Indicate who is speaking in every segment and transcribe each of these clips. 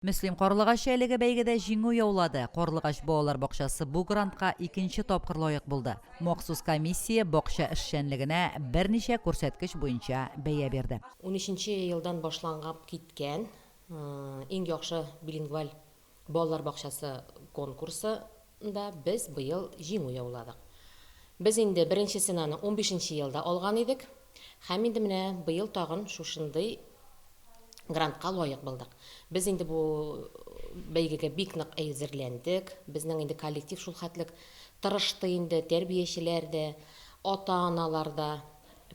Speaker 1: Мөслим карлыгачы әлеге бәйгедә җиңү яулады. Карлыгач балалар бакчасы бу грантка икенче тапкыр лаек булды. Махсус комиссия бакча эшчәнлегенә берничә күрсәткеч буенча бәя бирде.
Speaker 2: Унөченче елдан башлангап киткән Иң яхшы билингваль балалар бакчасы конкурсы нда без быел җиңү яуладык. Без инде беренчесен аны унбишенче елда алган идек һәм инде менә быел тагын шушындый грантка лаек булдык. Без инде бу бәйгегә бик нык әзерләндек. Безнең инде коллектив шул хәтлек тырышты инде, тәрбиячеләр дә, ата-аналар да,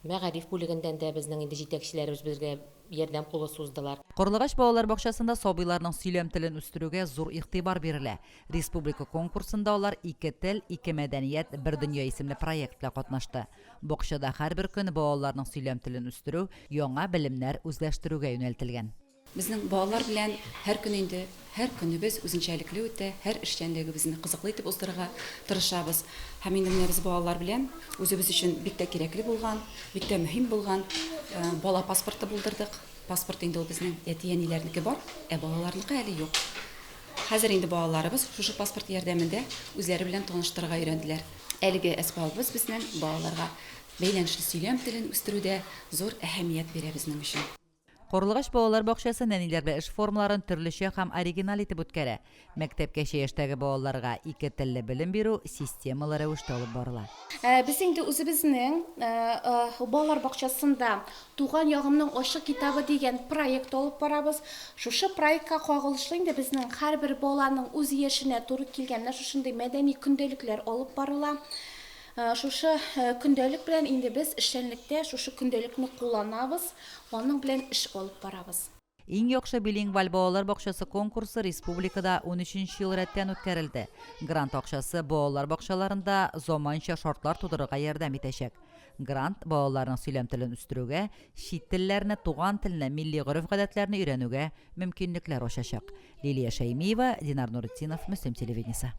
Speaker 2: мәгариф бүлегендән дә безнең инде җитәкчеләребез безгә ярдәм кулы суздылар.
Speaker 1: Карлыгач балалар бакчасында сабыйларның сөйләм телен үстерүгә зур игътибар бирелә. Республика конкурсында алар Ике тел, ике мәдәният, бер дөнья исемле проект белән катнашты. Бакчада һәрбер көн балаларның сөйләм телен үстерү, яңа белемнәр үзләштерүгә юнәлтелгән.
Speaker 3: Безнең балалар белән һәр көн инде, һәр көнебез үзенчәлекле үтә, һәр эшчәнлегебезне кызыклы итеп уздырырга тырышабыз. Һәм инде менә без балалар белән үзебез өчен бик тә кирәкле булган, бик тә мөһим булган бала паспорты булдырдык. Паспорт инде ул безнең әти-әниләрнеке бар, ә балаларныкы әле юк. Хәзер инде балаларыбыз шушы паспорт ярдәмендә үзләре белән таныштырырга өйрәнделәр. Әлеге әсбабыбыз безнең балаларга бәйләнешле сөйләм телен үстерүдә зур әһәмият бирә безнең өчен.
Speaker 1: Карлыгач балалар бакчасы нәниләр белән эш формаларын төрлечә һәм оригиналь итеп үткәрә. Мәктәпкәчә яшьтәге балаларга ике телле белем бирү системалы рәвештә алып барыла.
Speaker 4: Без инде үзебезнең балалар бакчасында Туган ягымның ачык китабы дигән проект алып барабыз. Шушы проектка кагылышлы инде безнең һәрбер баланың үз яшенә туры килгән менә шушындый мәдәни көндәлекләр алып барыла. Шушы көндәлек белән инде без эшчәнлектә шушы көндәлекне кулланабыз, аның белән эш алып барабыз.
Speaker 1: Иң яхшы билингваль балалар бакчасы конкурсы республикада унөченче ел рәттән үткәрелде. Грант акчасы балалар бакчаларында заманча шартлар тудырырга ярдәм итәчәк. Грант балаларның сөйләм телен үстерүгә, чит телләрне, туган телне, милли гореф-гадәтләрне өйрәнүгә мөмкинлекләр ачачак. Лилия Шәймиева, Динар Нуретдинов, Мөслим телевидениесе.